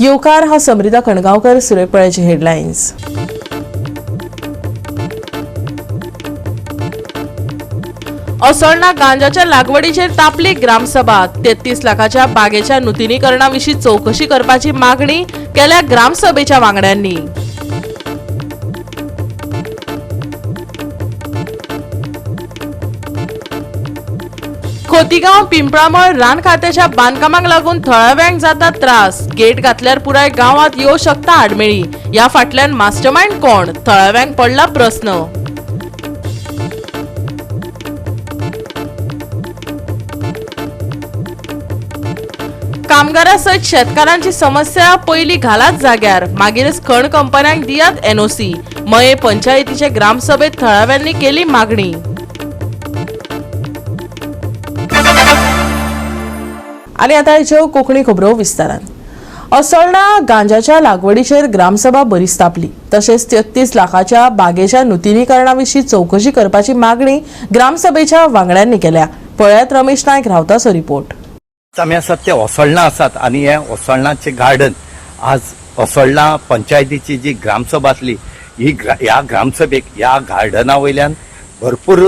येवकार. हांव समृता कणगांवकर. सुरेखपळ्याचे हेडलायन्स. असोळणा गांजाच्या लागवडीचेर तापली ग्रामसभा. 33 लाखाच्या बागेच्या नुतनीकरणा विशीं चवकशी करपाची मागणी केल्या ग्रामसभेच्या वांगड्यांनी. खोतीगांव पिंपळामळ रान खात्याच्या बांदकामाक लागून थळाव्यांक जाता त्रास. गेट घातल्यार पुराय गांवांत येवं शकता आडमेळी. ह्या फाटल्यान मास्टरमाइंड कोण? थळाव्यांक पडला प्रस्न. कामगारां सयत शेतकारांची समस्या पयली घालात जाग्यार, मागीरच खण कंपन्यांक दियात एनओसी. मये पंचायतीचे ग्रामसभेत थळाव्यांनी केली मागणी. आनी आतां हेच्यो कोंकणी खबरो विस्तारान. असोळणा गांजाच्या लागवडीचेर ग्रामसभा बरीच तापली. तशेंच 33 लाखाच्या बागेच्या नुतनीकरणा विशीं चवकशी करपाची मागणी ग्रामसभेच्या वांगड्यांनी केल्या. पळयात रमेश नायक रावताचो रिपोर्ट. आमी आसात ते ओसळणा आसात आनी हे ओसळणाचे गार्डन आज ओसळणा पंचायतीची जी ग्रामसभा आसली ही ह्या ग्रामसभेक ह्या गार्डना वयल्यान भरपूर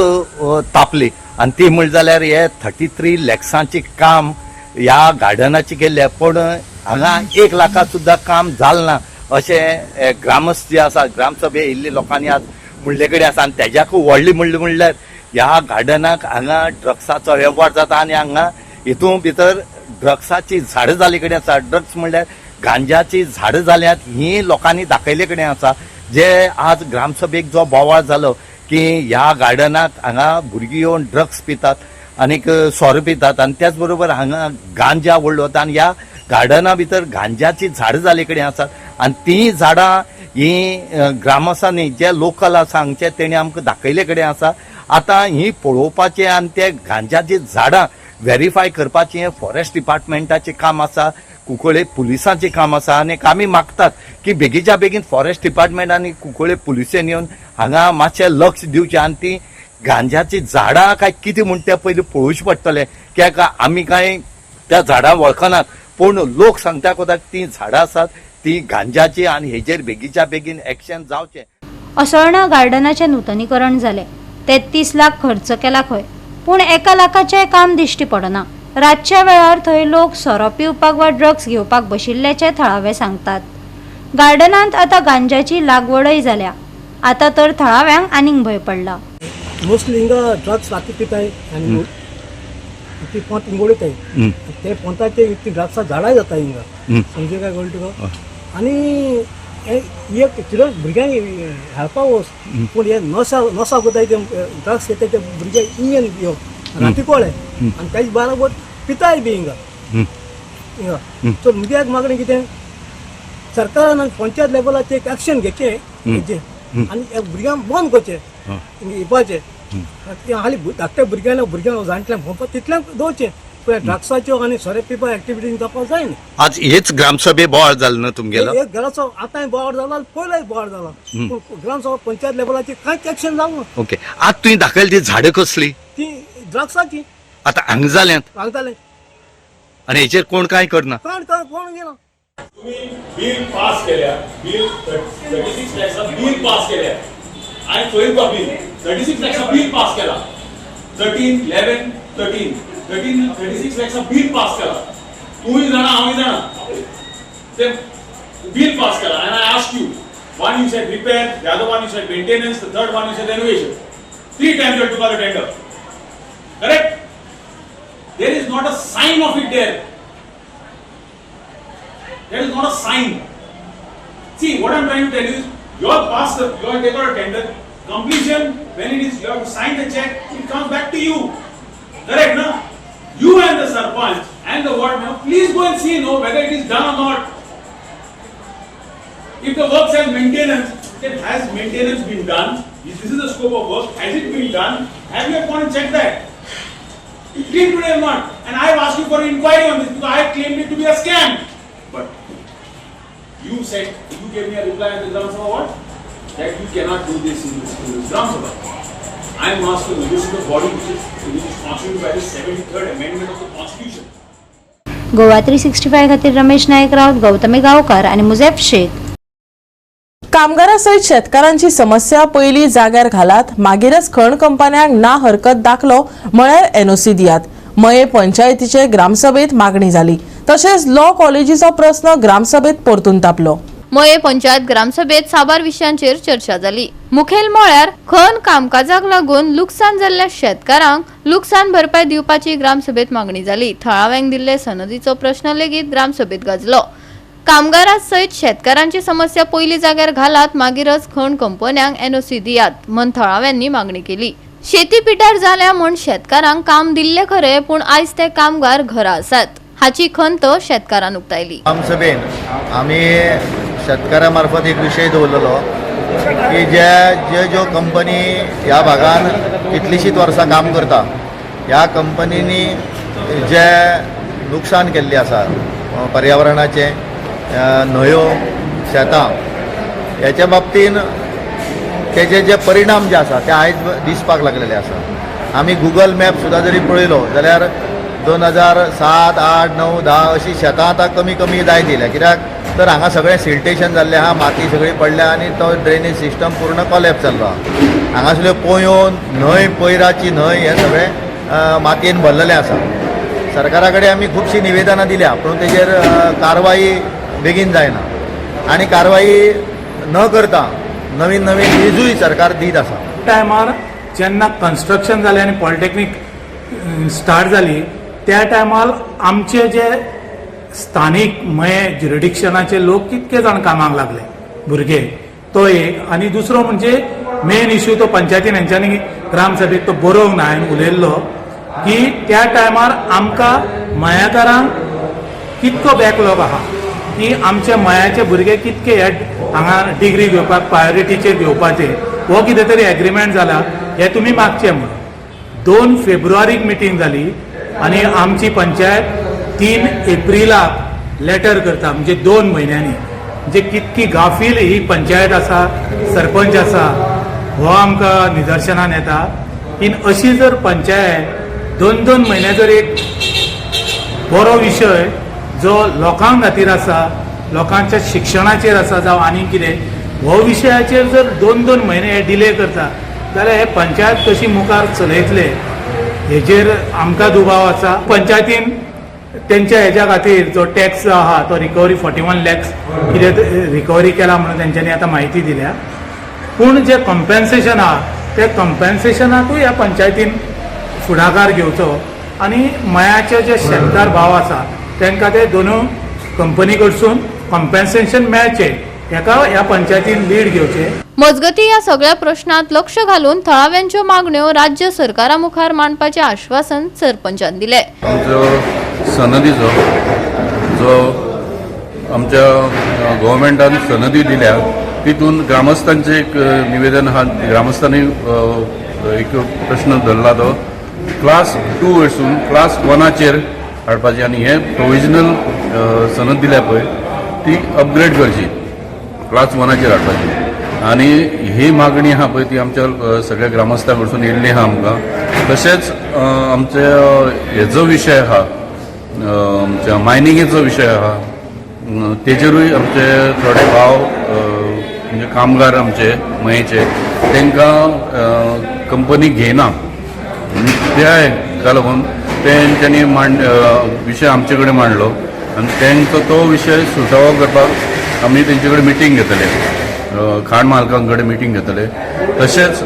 तापली. आनी ती म्हणली जाल्यार हे 33 लॅक्सांचें काम ह्या गार्डनाचें केल्लें, पूण हांगा 1 लाखा सुद्दां काम जालें ना अशें ग्रामस्थ जे आसा ग्रामसभे येयल्ले लोकांनी आज म्हणले कडेन आसा. आनी तेज्याकूय व्हडलें म्हणलें म्हणल्यार ह्या गार्डनाक हांगा ड्रग्साचो वेव्हार जाता आनी हांगा हितून भितर ड्रग्साची झाडां जाल्ले कडेन आसा. ड्रग्स म्हणल्यार गांजाची झाडां जाल्यात ही लोकांनी दाखयल्ले कडेन आसा. जे आज ग्रामसभेक जो बोवाळ जालो की ह्या गार्डनाक हांगा भुरगीं येवन ड्रग्स पितात आनीक सोरो पितात आनी त्याच बरोबर हांगा गांजा व्हडलो वता आनी ह्या गार्डना भितर गांजाची झाडां जाल्ले कडेन आसात आनी तीं झाडां ही ग्रामस्थांनी जे लोकल आसा हांगचे तेणी आमकां दाखयल्ले कडेन आसा. आतां ही पळोवपाचें आनी ते गांजाची झाडां व्हेरीफाय करपाचें हें फॉरेस्ट डिपार्टमेंटाचें काम आसा, कुंकळे पुलिसांचें काम आसा. आनी आमी मागतात की बेगीच्या बेगीन फॉरेस्ट डिपार्टमेंट आनी कुंकळे पुलिसेन येवन हांगा मातशें लक्ष दिवचें आनी ती गांजाची झाडां काय कितें म्हूण तें पयलीं पळोवचें पडटलें. कित्याक आमी कांय त्या झाडां वळखनात, पूण लोक सांगता कोताक ती झाडां आसात ती गांजाची आनी हेजेर बेगीच्या बेगीन एक्शन जावचें. असोळणा गार्डनाचें नुतनीकरण जालें. 33 लाख खर्च केला खंय, पूण 1 लाखाचें काम दिश्टी पडना. रातच्या वेळार थंय लोक सोरो पिवपाक वा ड्रग्स घेवपाक बशिल्ल्याचे थळावे सांगतात. गार्डनांत आतां गांजाची लागवडय जाल्या. आतां तर थळाव्यांक आनीक भंय पडला. मोस्टली हिंगा ड्रग्स राती पिताय आनी ती पोंत हिंग उडयताय, ते पोंताचे ती ड्रग्सा झाडाय जाता हिंगा, समजे काय कळटा तुका. आनी एक चिरस भुरग्यांक हेल्पा वच, पूण हे नशा नशा करताय ते ड्रग्स घेताय ते भुरगे इंगेन यो राती कळ्ळे आनी ताजे बाराबर पिताय बी हिंगा हिंगा. सो म्हगे एक मागणें कितें, सरकारान आनी पंचायत लेवलाचेर एक एक्शन घेवचें हेजेर आनी भुरग्यांक बंद करचें हिपाचें. हालीं धाकट्या भुरग्यांक भुरग्यांक जाणट्यांक भोंवपाक तितल्यांक दवरचें, पूण ड्रग्साच्यो आनी सोरे पिवपा एक्टिविटीज जावपाक जायना. आज हेच ग्रामसभे बोवाळ जालो न्हू तुमगेलो? एक घराचो आतांय बोवाळ जाला, पयलोय बोवाळ जाला, पूण ग्रामसभा पंचायत लेवलाचेर कांयच एक्शन जावंक ना. ओके, आज तुवें दाखयली ती झाडां कसली? ती ड्रग्साची. आतां हांगा जाल्यात. सांगताले. आनी हेचेर कोण कांय करना. कोण कोण घेना. तुम्ही बिल पास केल्या, बिल 36 लॅक्सा बिल पास केल्या. हांवें चोयलो बिल, 36 लॅक्सा बिल पास केला. 13 11 13 13 36 लॅक्सा बिल पास केला. तूंय जाणा, हांवूय जाणा, ते बिल पास केला. And I ask you, one you said repair, the other one you said maintenance, the third one you said renovation. 3 times you took the tender, correct? There is not a sign of it there. There is not a sign. See, what I'm trying to tell you is, you have passed the, you have taken a tender, completion, when it is, you have to sign the check, it comes back to you. Correct, no? You and the sarpanch and the ward member, please go and see, no, whether it is done or not. If the work says maintenance, then has maintenance been done? If this is the scope of work, has it been done? Have you gone and checked that? Till today not. And I have asked you for an inquiry on this because I claimed it to be a scam. But you said, you gave me a reply in the Gram Sabha what? That you cannot do this in this Gram Sabha. I am asking you, this is the body which is constituted by the 73rd Amendment of the Constitution. Goa 365 खातीर रमेश नायक राऊत, गौतमी गांवकार आनी मुजेफ शेख. कामगारा सयत शेतकारांची समस्या पयली जाग्यार घालात, मागीरच खण कंपन्यांक ना हरकत दाखलो म्हळ्यार एनओसी दियात. मये पंचायतीचे ग्रामसभेत मागणी जाली. तशेंच लॉ कॉलेजीचो प्रस्न ग्रामसभेत परतून तापलो. मये पंचायत ग्रामसभेत साबार विशयांचेर चर्चा जाली. मुखेल म्हळ्यार खण कामकाजाक लागून लुकसाण जाल्ल्या शेतकारांक लुकसाण भरपाय दिवपाची ग्रामसभेत मागणी जाली. थळाव्यांक दिल्ले सनदीचो प्रश्न लेगीत ग्रामसभेत गाजलो. कामगारां सयत शेतकारांची समस्या पयली जाग्यार घालात, मागीरच खण कंपन्यांक एनओसी दियात म्हण थळाव्यांनी मागणी केली. शेती पिठार जाल्या म्हण शेतकारांक काम दिल्ले खरे, पूण आयज ते कामगार घरा आसात हाची खंत शेतकारान उक्तायली. ग्रामसभेन आमी शेतकाऱ्या मार्फत एक विशय दवरलेलो की जे जे ज्यो कंपनी ह्या भागान कितलींशींच वर्सां काम करता, ह्या कंपनींनी जे नुकसान केल्लें आसा पर्यावरणाचें, न्हंयो, शेतां, हेच्या बाबतीन तेजे जे परिणाम जे आसा ते आयज दिसपाक लागलेले आसा. आमी गुगल मॅप सुद्दां जरी पळयलो जाल्यार 2007, 8, 9, 10 अशी शेतां आतां कमी कमी जायत येयल्या. कित्याक तर हांगा सगळें सिल्टेशन जाल्लें आहा, माती सगळी पडल्या आनी तो ड्रेनेज सिस्टम पूर्ण कॉलेप्स जाल्लो आहा. हांगासरल्यो पोंयो, न्हंय, पयराची न्हंय हें सगळें मातयेन भरलेलें आसा. सरकारा कडेन आमी खुबशीं निवेदनां दिल्या, पूण तेजेर कारवाई बेगीन जायना आनी कारवाई न करता नवीन नवीन लीजूय सरकार दीत आसा. टायमार जेन्ना कन्स्ट्रक्शन जालें आनी पॉलिटेक्नीक स्टार्ट जाली, त्या टायमार आमचे जे स्थानीक मये ज्युरिडिक्शनाचे लोक कितके जाण कामाक लागले भुरगे, तो एक. आनी दुसरो म्हणजे मेन इश्यू तो पंचायतीन हेंच्यांनी ग्रामसभेक तो बरोवंक ना, हांवें उलयल्लो की त्या टायमार आमकां मयेकारांक कितको बॅकलॉग आहा की आमच्या मयाचे भुरगे कितके ह्या हांगा डिग्री घेवपाक प्रायोरिटीचेर घेवपाचे, हो कितें तरी एग्रीमेंट जाला हें तुमी मागचें म्हणून. 2 फेब्रुवारीक मिटींग जाली आनी आमची पंचायत 3 एप्रिलाक लेटर करता, म्हणजे 2 म्हयन्यांनी. म्हणजे कितकी गाफील ही पंचायत आसा, सरपंच आसा, हो आमकां निदर्शनान येता की अशी जर पंचायत 2-2 म्हयने जर एक बरो विशय जो लोकां खातीर आसा, लोकांच्या शिक्षणाचेर आसा जावं आनी कितें, हो विशयाचेर जर 2-2 म्हयने हे डिले करता जाल्यार हे पंचायत कशी मुखार चलयतले हेजेर आमकां दुबाव आसा. पंचायतीन तेंच्या हेज्या खातीर जो टॅक्स आहा तो रिकवरी 41 लॅक्स कितें रिकवरी केला म्हणून तेंच्यांनी आतां म्हायती दिल्या, पूण जें कंपेन्सेशन आहा ते कंपेन्सेशनाकूय ह्या पंचायतीन फुडाकार घेवचो आनी मयाचे जे शेतकार भाव आसा तांकां ते दोनूय कंपनी कडसून कंपेन्सेशन मेळचें हेका ह्या पंचायतीन लीड घेवचें. मजगती ह्या सगळ्या प्रश्नांत लक्ष घालून थळाव्यांच्यो मागण्यो राज्य सरकारा मुखार मांडपाचें आश्वासन सरपंचान दिलें. आमचो सनदीचो जो आमच्या गव्हर्मेंटान सनदी दिल्या तितून ग्रामस्थांचें एक निवेदन आहा. ग्रामस्थांनी एक प्रश्न धरला तो क्लास 2 वयरसून क्लास 1 हाडपाची आनी हे प्रोविजनल सनद दिल्या पळय ती अपग्रेड करची, क्लास 1 हाडपाची. आनी ही मागणी आहा पळय ती आमच्या सगळ्या ग्रामस्थां कडसून येयल्ली आहा आमकां. तशेंच आमचे हेजो विशय आहा, आमच्या मायनिंगेचो विशय आहा, तेजेरूय आमचे थोडे भाव म्हणजे कामगार आमचे मयेचे तांकां कंपनी घेयना, त्या हेका लागून तेंच्यांनी विशय आमचे कडेन मांडलो आनी तेंचो तो विशय सुटावो करपाक आमी तेंचे कडेन मिटींग घेतले, खाण मालकां कडेन मिटींग घेतले. तशेंच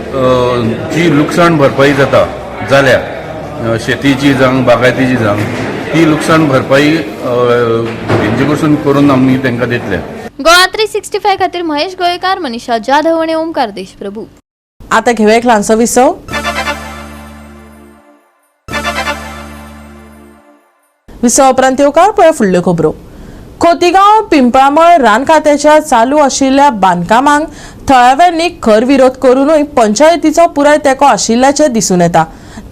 जी लुकसाण भरपाई जाता जाल्या शेतीची जावं बागायतीची जावं, ती लुकसाण भरपाई हेंचे कडसून करून आमी तांकां दितले. गोवा 365 खातीर महेश गोयकार, मनीषा जाधव आनी ओमकार देशप्रभू. आता घेवया एक ल्हानसो विसव. विसवा उपरांत येवकार पळय फुडल्यो खबरो. खोतीगांव पिंपळामळ रान खात्याच्या चालू आशिल्ल्या बांदकामांक थळाव्यांनी खर विरोध करूनय पंचायतीचो पुराय तेंको आशिल्ल्याचें दिसून येता.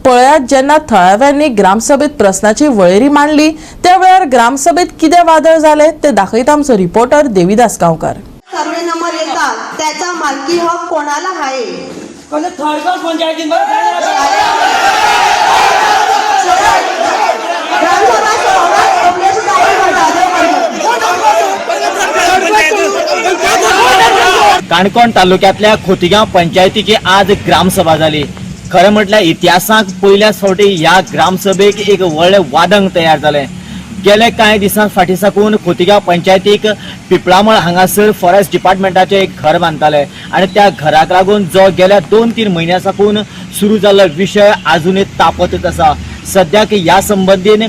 पळयात जेन्ना थळाव्यांनी ग्रामसभेत प्रस्नाची वळेरी मांडली त्या वेळार ग्रामसभेत कितें वादळ जालें तें दाखयता आमचो रिपोर्टर देवीदास गांवकार. सर्वे नंबर येतात त्याचा मालकी हक कोणाला आहे? ग्रामसभा सोहळा काणकोण तालुक्यांतल्या खोतीगांव पंचायतीची आज ग्रामसभा जाली. खरें म्हटल्यार इतिहासाक पयल्याच फावटी ह्या ग्रामसभेक एक व्हडलें वादंग तयार जालें. गेले कांय दिसां फाटीं साकून खोतीगांव पंचायतीक पिपळामळ हांगासर फॉरेस्ट डिपार्टमेंटाचें एक घर बांदताले आनी त्या घराक लागून जो गेल्या 2-3 म्हयन्यां साकून सुरू जाल्लो विशय आजुनूय तापतच आसा. सद्याक ह्या संबंदीन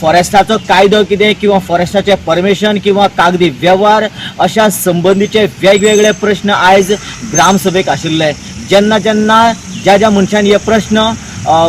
फॉरेस्टाचो कायदो कितें किंवा फॉरेस्टाचें परमिशन किंवा कागदी वेव्हार अशा संबंदीचे वेगवेगळे प्रश्न आयज ग्रामसभेक आशिल्ले. जेन्ना जेन्ना ज्या ज्या मनशान हे प्रश्न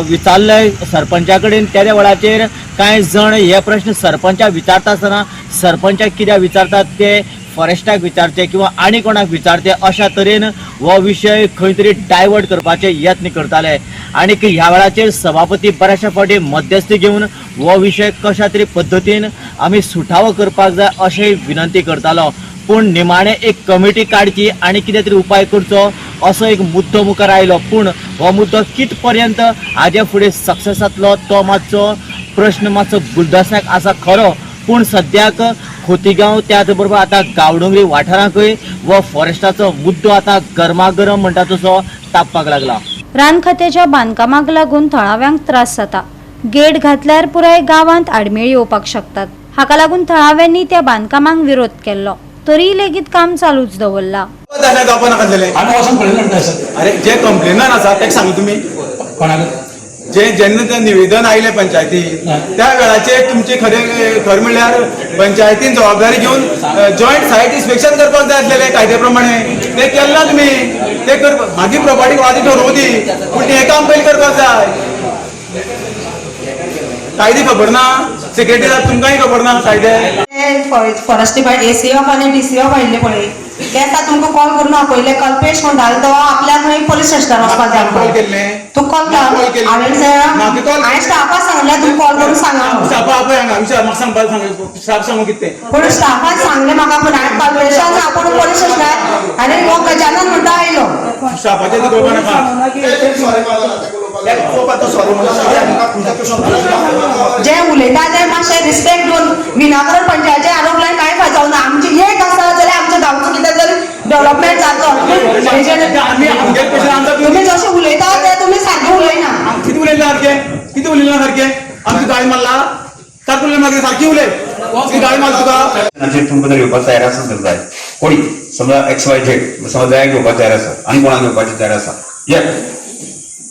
विचारले सरपंचा कडेन त्या वेळाचेर कांय जण हे प्रश्न सरपंचाक विचारता आसतना सरपंचाक कित्याक विचारतात ते फॉरेस्टाक विचारचे किंवा आनी कोणाक विचारचे अशा तरेन हो विशय खंय तरी डायवर्ट करपाचे यत्न करताले. आनी ह्या वेळाचेर सभापती बऱ्याचशा फावटी मध्यस्थी घेवन हो विशय कशा तरी पद्दतीन आमी सुटावो करपाक जाय अशें विनंती करतालो. पूण निमाणें एक कमिटी काडची आनी कितें तरी उपाय करचो असो एक मुद्दो मुखार आयलो. पूण हो मुद्दो कित पर्यंत हाजे फुडें सक्सेस जातलो तो मातसो प्रश्न मातसो गुलदस्त्याक आसा खरो. पूण सद्याक खोतीगांव त्याच बरोबर आतां गांवडोंगरी वाठारांकय हो फॉरेस्टाचो मुद्दो आतां गरमागरम म्हणटा तसो तापपाक लागला. रान खात्याच्या बांदकामाक लागून थळाव्यांक त्रास जाता. गेट घातल्यार पुराय गांवांत आडमेळी येवपाक शकतात. हाका लागून थळाव्यांनी त्या बांदकामांक विरोध केल्लो, तरी लेगीत काम चालूच दवरला. अरे जे कंप्लेनर आसा तेका सांगू तुमी जे जेन्ना ते निवेदन आयलें पंचायती त्या वेळाचेर तुमचे खरें खरें म्हणल्यार पंचायतीन जबाबदारी घेवन जॉयंट सायट इन्स्पेक्शन करपाक जाय आसलेलें कायद्या प्रमाणे, तें केलें ना तुमी. तें कर मागीर प्रॉपर्टी वादी ठरोवं दी, पूण हें काम पयलीं करपाक जाय. कायदे खबर ना सेक्रेटरी साहेब, तुमकांय खबर ना कायदे. फॉरेस्ट डिपार्टमेंट एसीएफ आनी डीसीएफ आयिल्ले पळय तेका तुमकां कॉल करून आपयले. कल्पेश म्हणटाले तो आपल्याक खंय पोलीस स्टेशनार वचपाक जाय. तूं कॉल कर. हांवें हांवें स्टाफाक सांगलें तूं कॉल करून सांगा. स्टाफा आपय हांगा विचार म्हाका सांगपाक सांग स्टाफ सांगू कितें. पूण स्टाफान सांगलें म्हाका, पूण हांवें कल्पेशान आपोवन पोलीस स्टेशनार आनी हो गजानन म्हणटा आयलो. स्टाफाचें तुका खबर नाका. जे उलयता ते मातशें रिस्पेक्ट दिवन विनाकारण पंचायतीचे आरोप लावन कांय फायदो जावना. आमची एक आसा जाल्यार आमच्या गांवचो कितें तरी डेव्हलपमेंट जातलो. तुमी जशें उलयता ते तुमी सारकें उलयना. कितें उलयला सारकें, कितें उलयला सारकें? आमची गाळी मारला सारकें उलय, मागीर सारकी उलय, गाळी मार तुका. तुमकां जर घेवपाक तयार आसा जर जाय कोणी समजा एक्स वाय झेड समजा जाय घेवपाक तयार आसा आनी कोणाक घेवपाची तयार आसा ये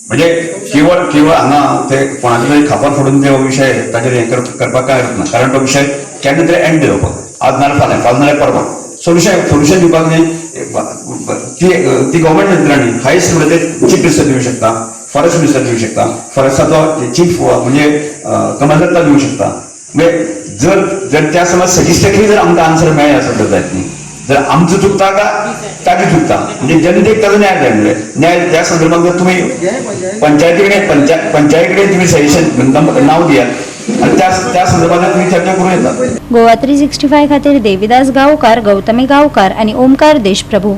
म्हणजे केवळ केवळ हांगा ते कोणाचे तरी खापर फोडून ते विशय ताचेर हें करपाक कांय हरकत ना, कारण तो विशय केन्ना तरी एंड जावपाक, आज नाल्यार फाल्यां, फाल्यां नाल्यार परवां. सोल्युशन सोल्युशन दिवपाक न्ही ती ती गव्हर्मेंट यंत्रणा न्ही हायस्ट म्हणजे चीफ मिनिस्टर दिवं शकता, फॉरेस्ट मिनिस्टर दिवं शकता, फॉरेस्टाचो चीफ म्हणजे कमांडर दिवं शकता. म्हणजे जर जर त्या समज सॅटिस्फॅक्टरी जर आमकां आन्सर मेळ्ळें आसत तर जायत न्ही, जर आमचो चुकता काय ताजे चुकता म्हणजे जनतेक ताजो न्याय जाय. म्हणजे न्याय त्या संदर्भात जर तुम्ही पंचायती कडेन पंचायती कडेन तुम्ही सजेशन नाव दियात आणि त्या त्या संदर्भात तुम्ही चर्चा करू येता. गोवा 365 खातीर देवीदास गांवकार, गौतमी गांवकार आणि ओमकार देशप्रभू.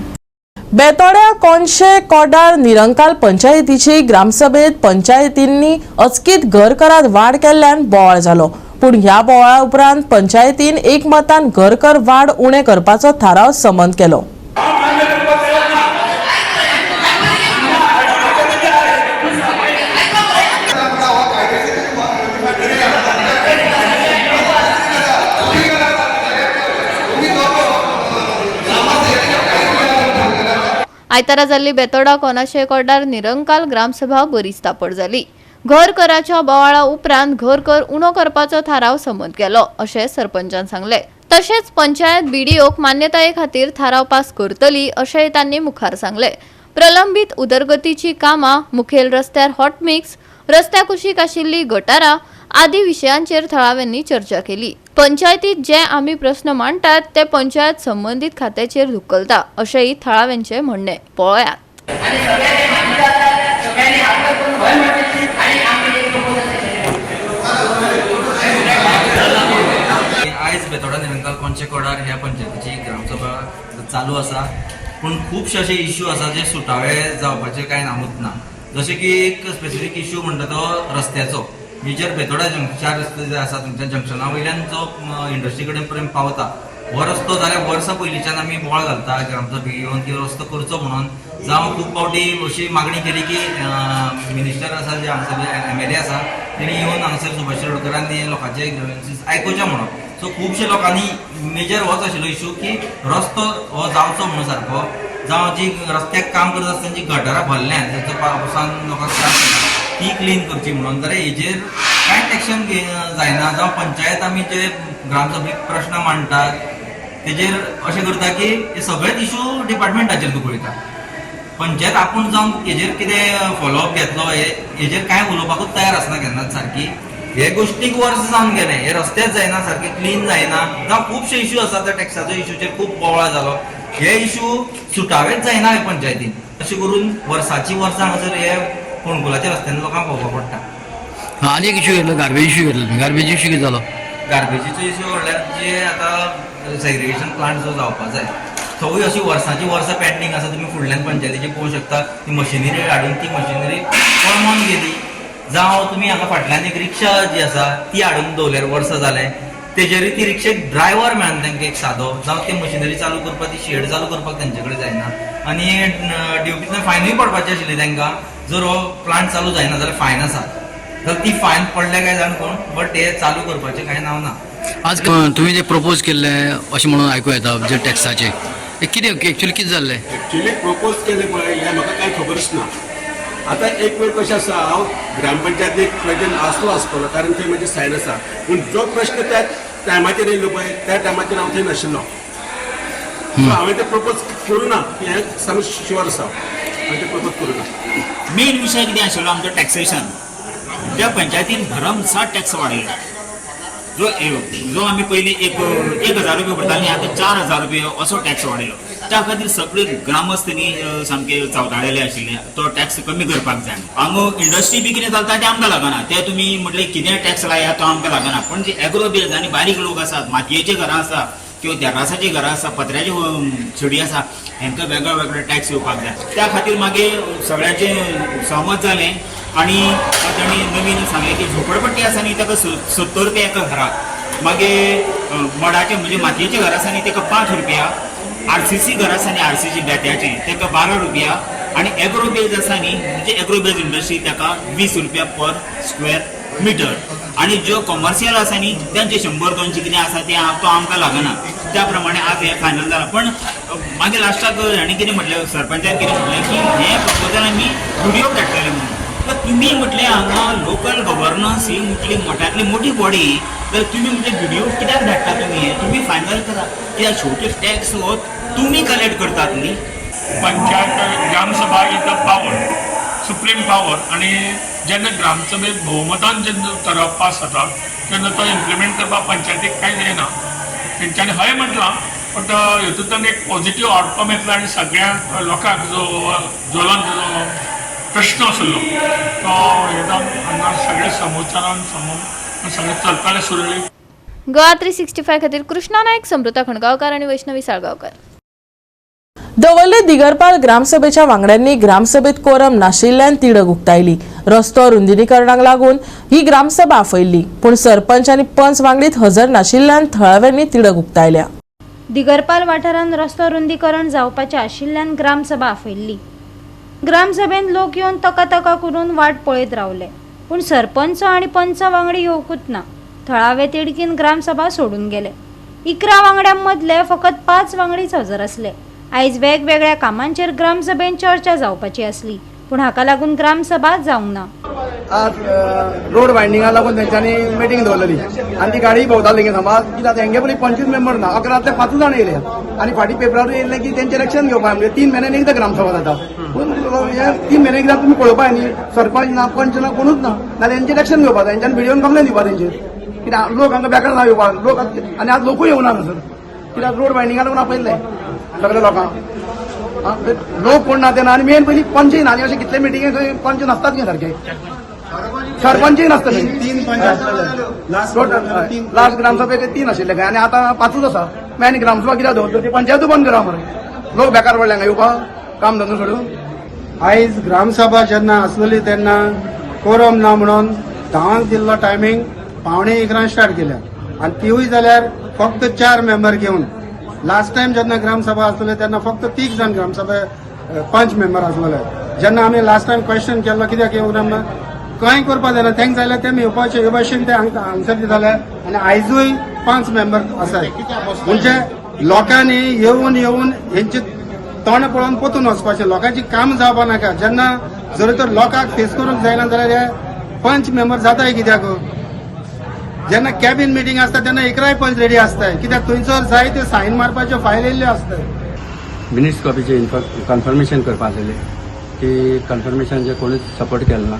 बेतोड्या कोनशे कोडार निरंकाल पंचायतीची ग्रामसभेत पंचायतींनी अचकीत घर करात वाड केल्ल्यान बोवाळ जालो. पूण ह्या बोवाळा उपरांत पंचायतीन एकमतान घर कर वाड उणें करपाचो थाराव संमत केलो. आयतारा जाल्ली बेतोडा कोनाशे कोडार निरंकाल ग्रामसभा बरीच तापड जाली. घर कराच्या बोवाळा उपरांत घर कर उणो करपाचो थाराव संमत केलो अशें सरपंचान सांगलें. तशेंच पंचायत बीडीओक मान्यताये खातीर थाराव पास करतली अशेंय तांणी मुखार सांगलें. प्रलंबीत उदरगतीची कामां, मुखेल रस्त्यार हॉटमिक्स, रस्त्या कुशीक आशिल्ली गटारां आदी विशयांचेर थळाव्यांनी चर्चा केली. पंचायतीत जे आमी प्रस्न मांडटात ते पंचायत संबंदीत खात्याचेर धुकलता अशेंय थळाव्यांचें म्हणणें. पळयात. आयज बेतोडा निरंकाल कोनशे कोडार ह्या पंचायतीची ग्रामसभा चालू आसा, पूण खुबशे अशे इश्यू आसा जे सुटावे जावपाचे कांय नामूच ना. जशें की एक स्पेसिफीक इश्यू म्हणटा तो रस्त्याचो. मेजर बेतोडा चार रस्ते जे आसा थंयच्या जंक्शना वयल्यान जो इंडस्ट्री कडेन पर्यंत पावता हो रस्तो जाल्यार वर्सां पयलींच्यान आमी बोवाळ घालता ग्रामसभेक येवन की रस्तो करचो म्हणून. जावं खूब फावटी अशी मागणी केली की मिनिस्टर आसा जे हांगासर एमएलए आसा तेणी येवन हांगासर सुभाष शिरोडकरांनी लोकांचे ग्रिवन्सीस आयकुचे म्हणून. सो खुबशे लोकांनी मेजर होच आशिल्लो इशू की रस्तो हो जावचो म्हणून सारको, जावं जी रस्त्याक काम करत आसतना जी गटरां भरल्या तांचो पावसान लोकांक त्रास जाता ती क्लीन करची म्हणून. जाल्यार हेजेर कांयच एक्शन जायना. जावं पंचायत आमी जे ग्रामसभेक प्रश्न मांडटात तेजेर अशें करता की हे सगळेच इशू डिपार्टमेंटाचेर दुखयता. पंचायत आपूण जावन हेजेर कितें फॉलोअप घेतलो हेजेर कांय उलोवपाकूच तयार आसना केन्नाच सारकी. हे गोश्टीक वर्स जावन गेलें, हे रस्तेच जायना सारके, क्लीन जायना. जावं खुबशे इशू आसा, त्या टॅक्साचो इशूचेर खूब बोवाळ जालो. हे इशू सुटावेच जायना हे पंचायतीन. अशें करून वर्साची वर्सां हांगासर हे फोंडकुलाच्या रस्त्यान लोकांक भोंवपाक पडटा. आनी एक इशू घेतलो, गार्बेज इशू घेतलो. गार्बेज इशू कितें जालो? गार्बेजीचो इशू म्हणल्यार जे आतां सेग्रिगेशन प्लांट जो जावपा जाय थंय अशी वर्सांची वर्सां पेंडींग आसा. तुमी फुडल्यान पंचायतीचे पळोवंक शकता, ती मशिनरी हाडून ती मशिनरी कळमोन गेली. जावं तुमी हांगा फाटल्यान एक रिक्षा जी आसा ती हाडून दवरल्यार वर्सां जालें, तेजेरूय ती रिक्षेक ड्रायव्हर मेळना तांकां एक सादो. जावं ती मशिनरी चालू करपाक, ती शेड चालू करपाक तेंचे कडेन जायना. आनी ड्युटींतल्यान फायनूय पडपाची आशिल्ली तांकां, जर हो प्लांट चालू जायना जाल्यार फायन आसा. जाल्यार ती फायन पडल्या काय जाण कोण, बट हे चालू करपाचें कांय नांव ना. आज तुवें जे प्रपोज केल्ले अशें म्हणून आयकूं येता जे टॅक्साचे, हे कितें एक्चुअली कितें जाल्लें? एक्चुअली प्रपोज केलें पळय हें म्हाका कांय खबरच ना. आतां एक वेळ कशें आसा, हांव ग्रामपंचायतीक प्रेजेंट आसलो आसतलो कारण थंय म्हजे सायन आसा, पूण जो प्रश्न त्या टायमाचेर येयलो पळय त्या टायमाचेर हांव थंय नाशिल्लो. सो हांवें तें प्रपोज करूं ना हें सामकें शुअर आसा, हांवें तें प्रपोज करूं ना. मेन विशय कितें आशिल्लो आमचो टॅक्सेशन. त्या पंचायतीन भरमसाठ टॅक्स वाडयला. जो जो आमी पयलीं 1,000 रुपया भरतालीं, आतां 4,000 रुपया असो टॅक्स वाडयलो. त्या खातीर सगळे ग्रामस्थ न्ही सामके चवताळेले आशिल्ले. तो टॅक्स कमी करपाक जाय. हांगा इंडस्ट्री बी कितें चलता तें आमकां लागना, ते तुमी म्हटलें कितें टॅक्स लाया तो आमकां लागना. पण जे एग्रो बेज आनी बारीक लोक आसात, मातयेची घरां आसा किंवा तेर्रासाचीं घरां आसा, पत्र्याची शेडी आसा, हेंकां वेगळे वेगळे टॅक्स येवपाक जाय. त्या खातीर मागीर सगळ्यांचें सहमत जालें आनी तांणी नवीन सांगलें की झोपडपट्टी आसा न्ही ताका 70 रुपया एका घराक, मागीर मडाचें म्हणजे मातयेचें घर आसा न्ही ताका 5 रुपया, आरसीसी घर आसा न्ही आरसीसी बेत्याचें ताका 12 रुपया, आनी एग्रो बेज आसा न्ही म्हणजे एग्रो बेज इंडस्ट्री ताका 20 रुपया पर स्क्वेअर मिटर, आनी ज्यो कॉमर्शियल आसा न्ही तेंचे 100-200 कितें आसा तें तो आमकां लागना. त्या प्रमाणे आज हें फायनल जालां. पण मागीर लास्टाक हांणी कितें म्हटलें, सरपंचान कितें म्हटलें की हें प्रपोजल आमी बीडीओक धाडटले म्हणून. तर तुमी म्हटलें हांगा लोकल गव्हर्नन्स ही म्हटली मोठ्यांतली मोठी बॉडी, तर तुमी म्हटलें बीडीओ कित्याक धाडटा तुमी, हें तुमी फायनल करा, कित्याक शेवटी टॅक्स हो तुमी कलेक्ट करतात न्ही. Panchayat Gramsabha is the power, supreme power, आनी जेन्ना ग्रामसभेत भोवमतान जेन्ना ठराव पास जाता तेन्ना तो इम्प्लिमेंट करपाक पंचायतीक कांयच येना. तेंच्यांनी हय म्हटलां, बट हेतूंतल्यान एक पॉझिटिव्ह आउटकम येतलो आनी सगळ्या लोकांक जो ज्वलंत जो प्रश्न आसलो तो हे जावन हांगा सगळे समोचारान समोर सगळें चलतालें सुरळीत. गोवा 365 खातीर कृष्णा नायक, समृता खणगांवकार आनी वैष्णवी साळगांवकर. दवर्ले दिगरपाल ग्रामसभेच्या वांगड्यांनी ग्रामसभेत कोरम नाशिल्ल्यान तिडक उक्तायली. रस्तो रुंदीकरणाक लागून ही ग्रामसभा आफयल्ली, पूण सरपंच आनी पंच वांगडीत हजर नाशिल्ल्यान थळाव्यांनी तिडक उक्तायल्या. दिगरपाल वाठारांत रस्तो रुंदीकरण जावपाचें आशिल्ल्यान ग्रामसभा आफयल्ली. ग्रामसभेन लोक येवन तकातका करून वाट पळयत रावले, पूण सरपंच आनी पंच वांगडी येवकूच ना. थळावे तिडकीन ग्रामसभा सोडून गेले. 11 वांगड्यां मदले फकत 5 वांगडीच हजर आसले. आयज वेगवेगळ्या कामांचेर ग्रामसभेन चर्चा जावपाची आसली, पूण हाका लागून ग्रामसभा जावंक ना. आज रोड वायंडिंगा लागून तेंच्यांनी मिटींग दवरलेली आनी ती गाडी भोंवताली सांबाळ कित्याक तेंगे पयलीं 25 मेंबर ना, 11तले 5 जाण येयले आनी फाटीं पेपरार येयल्लें की तेंचें इलेक्शन घेवपाक, म्हणजे 3 म्हयन्यांनी एकदां ग्रामसभा जाता, पूण हे 3 म्हयने एकदां तुमी पळोवपाक न्ही, सरपंच ना, पंच ना, कोणूच ना, नाल्यार तेंचें इलेक्शन घेवपाक जाय. तेंच्यांनी बीडीओन कंप्लेन दिवपा तेंचेर, कित्याक लोक हांगा बेकार ना येवपाक लोक, आनी आज लोकूय येवना हांगासर कित्याक रोड वायंडिंगा लागून आपयल्ले सगळे लोकांक. लोक कोण ना ते ना, आनी मेन पयलीं पंचय ना, आनी अशे कितले मिटिंगे थंय पंच नासतात न्ही सारके, सरपंचय नासता. 3 पंच लास्ट ग्रामसभेक 3 आशिल्ले खंय आनी आतां 5 आसा. मागीर आनी ग्रामसभा कित्याक दवरता ती पंचायतूय बंद करा मरे, लोक बेकार पडले हांगा येवपाक काम धंदो सोडून. आयज ग्रामसभा जेन्ना आसलेली तेन्ना कोरम ना म्हणून 10 दिल्लो टायमींग 10:45 स्टार्ट केल्या. आनी तिवूय जाल्यार फक्त 4 मेंबर घेवन. लास्ट टायम जेन्ना ग्रामसभा आसलेली तेन्ना फक्त 3 जाण ग्रामसभा 5 मेंबर आसलेले. जेन्ना आमी लास्ट टायम क्वेश्चन केल्लो कित्याक येवंक ना म्हणून, कांय करपा जायना, तांकां जाल्यार ते मेवपाचे हे भाशेन ते आन्सर दिताले. आनी आयजूय 5 मेंबर आसाय. म्हणजे लोकांनी येवन येवन हेंचे तोंड पळोवन पोतून वचपाचें, लोकांची काम जावपा नाका. जेन्ना जर तर लोकांक फेस करूंक जायना जाल्यार हे 5 मेंबर जाताय कित्याक? जेन्ना कॅबिन मिटींग आसता तेन्ना 11 पंच रेडी आसताय, कित्याक थंयसर जाय ते सायन मारपाच्यो फायल येयल्ल्यो आसताय. मिनिट्स कॉपीचे कन्फर्मेशन करपा आसलेले, ती कन्फर्मेशन जे कोणूच सपोर्ट केलो ना.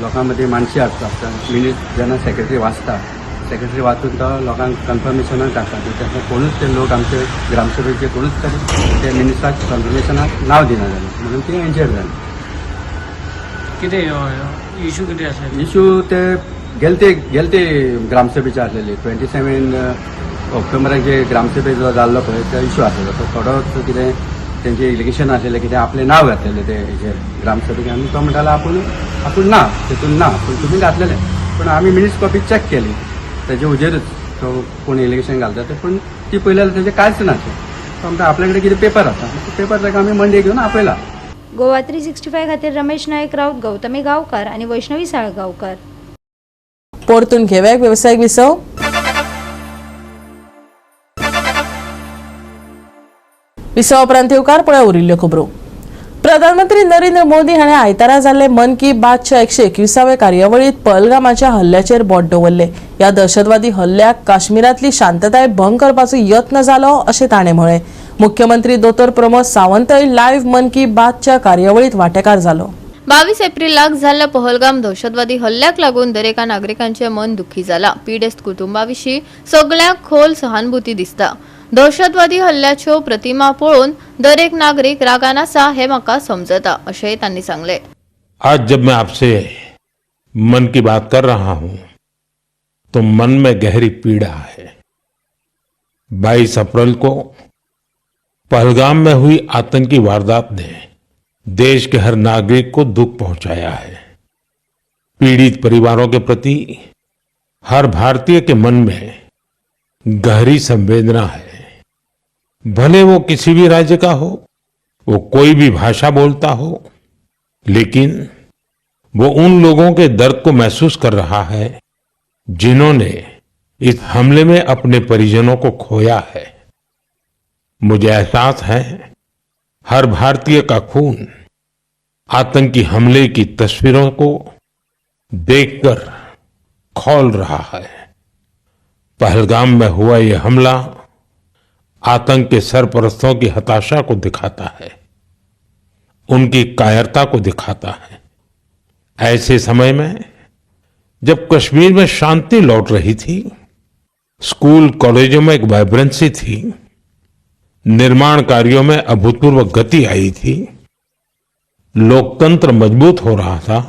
लोकां मदीं मानशी आसता, मिनिट्स जेन्ना सेक्रेटरी वाचता, सेक्रेटरी वाचून तो लोकांक कन्फर्मेशनाक धाडटा, तेन्ना कोणूच ते लोक आमचे ग्रामसभेचे कोणूच तरी ते मिनिट्साक कन्फर्मेशनाक नांव दिना जालें, म्हणून ते हेंचेर जालें. कितें इशू कितें आसा? इशू ते गेलते गेलते ग्रामसभेचे आसलेले 27 ऑक्टोबराक जे ग्रामसभे जो जाल्लो पळय तो इशू आसलेलो. तो थोडोच कितें तेंचे इलिगेशन आसलेलें, कितें आपलें नांव घातलेलें ते हेजेर ग्रामसभेक, आनी तो म्हणटालो आपूण आपूण ना तेतून ना, पूण तुमी घातलेलें. पूण आमी मिनिट्स कॉपी चॅक केली तेजे हुजेरूच, तो कोण इलिगेशन घालता ते, पूण ती पळयल्यार तेजें कांयच ना. तो म्हणटा आपल्या कडेन कितें पेपर आसा, पेपर ताका आमी मंडे घेवन आपयला. गोवा 365 खातीर रमेश नायक राऊत, गौतमी गांवकार आनी वैष्णवी साळगांवकार. परतून घेवया वेवसायीक विसव. विसवा उपरांत येवकार पळय उरिल्ल्यो खबरो. प्रधानमंत्री नरेंद्र मोदी हाणें आयतारा जाल्ले मन की बातच्या 121व्या कार्यावळींत पहलगामाच्या हल्ल्याचेर बोट दवरले. ह्या दहशतवादी हल्ल्याक काश्मीरांतली शांतताय भंग करपाचो यत्न जालो अशें ताणें म्हळें. मुख्यमंत्री दोतोर प्रमोद सावंतय लायव्ह मन की बातच्या कार्यावळींत वांटेकार जालो. 22 एप्रिलाक जाल्ल्या पहलगाम दहशतवादी हल्ल्याक लागून दरेका नागरिकांचे मन दुखी जाला. पिडेस्त कुटुंबाविशीं सगळ्यांक खोल सहानुभूती दिसता. दहशतवादी हल्ल्याच्यो प्रतिमा पळोवन दरेक नागरीक रागान आसा हे म्हाका समजता अशेंय तांणी सांगलें. आज जब मैं आपसे मन की बात कर रहा हूं तो मन में गहरी पीड़ा है. 22 अप्रैल को पहलगाम में हुई आतंकी वारदात ने देश के हर नागरिक को दुख पहुंचाया है. पीड़ित परिवारों के प्रति हर भारतीय के मन में गहरी संवेदना है. भले वो किसी भी राज्य का हो, वो कोई भी भाषा बोलता हो, लेकिन वो उन लोगों के दर्द को महसूस कर रहा है जिन्होंने इस हमले में अपने परिजनों को खोया है. मुझे एहसास है हर भारतीय का खून आतंकी हमले की तस्वीरों को देखकर खौल रहा है. पहलगाम में हुआ ये हमला आतंक के सरपरस्तों की हताशा को दिखाता है, उनकी कायरता को दिखाता है. ऐसे समय में जब कश्मीर में शांति लौट रही थी, स्कूल कॉलेजों में एक वाइब्रेंसी थी, निर्माण कार्यों में अभूतपूर्व गति आई थी, लोकतंत्र मजबूत हो रहा था,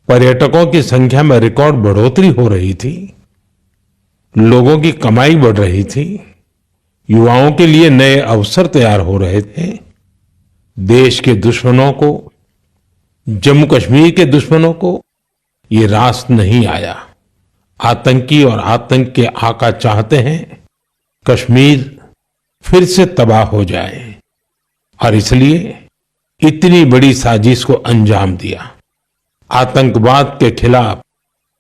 पर्यटकों की संख्या में रिकॉर्ड बढ़ोतरी हो रही थी, लोगों की कमाई बढ़ रही थी, युवाओं के लिए नए अवसर तैयार हो रहे थे, देश के दुश्मनों को, जम्मू कश्मीर के दुश्मनों को ये रास नहीं आया. आतंकी और आतंक के आका चाहते हैं कश्मीर फिर से तबाह हो जाए और इसलिए इतनी बड़ी साजिश को अंजाम दिया. आतंकवाद के खिलाफ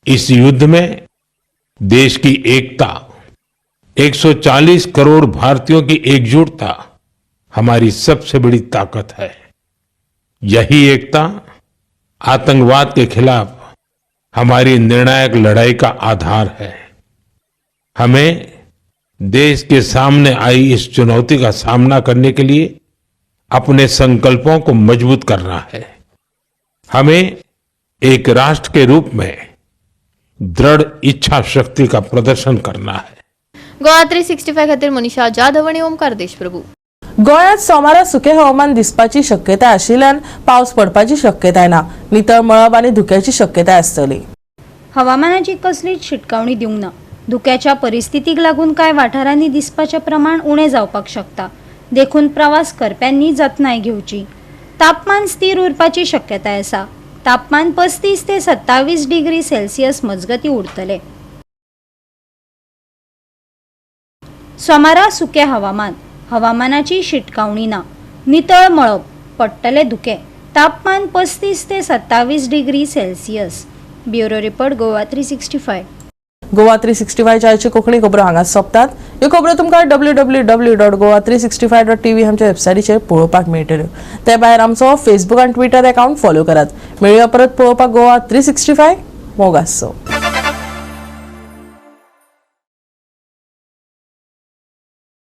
इस युद्ध में देश की एकता, 140 करोड़ भारतीयों की एकजुटता हमारी सबसे बड़ी ताकत है. यही एकता आतंकवाद के खिलाफ हमारी निर्णायक लड़ाई का आधार है. हमें देश के सामने आई इस चुनौती का सामना करने के लिए अपने संकल्पों को मजबूत करना है. हमें एक राष्ट्र के रूप में दृढ़ इच्छा शक्ति का प्रदर्शन करना है. गोवा 365 खातीर मनीषा जाधव आनी ओमकार देशप्रभू. गोंयांत सोमारा सुकें हवामान दिसपाची शक्यताय आशिल्ल्यान पावस पडपाची शक्यताय ना. नितळ मळब आनी धुक्याची शक्यताय आसतली. हवामानाची कसलीच शिटकावणी दिवंक ना. धुक्याच्या परिस्थितीक लागून कांय वाठारांनी दिसपाचें प्रमाण उणें जावपाक शकता, देखून प्रवास करप्यांनी जतनाय घेवची. तापमान स्थिर उरपाची शक्यताय आसा. तापमान 35 ते 27 डिग्री सेल्सियस मजगतीं उरतलें. सोमारा सुकें हवामान, हवामानाची शिटकावणी ना. नितळ मळब, पडटले धुकें. तापमान 35 ते 27 degree Celsius. Bureau report, Goa 365. Goa 365 आयची कोंकणी खबरो हांगाच सोंपतात. ह्यो खबरो तुमकां www.goa365.tv आमच्या वेबसायटीचेर पळोवपाक मेळटल्यो. ते भायर आमचो फेसबूक आनी ट्विटर अकावंट फॉलो करात. मेळुया परत पळोवपाक गोवा 365. मोग आसचो.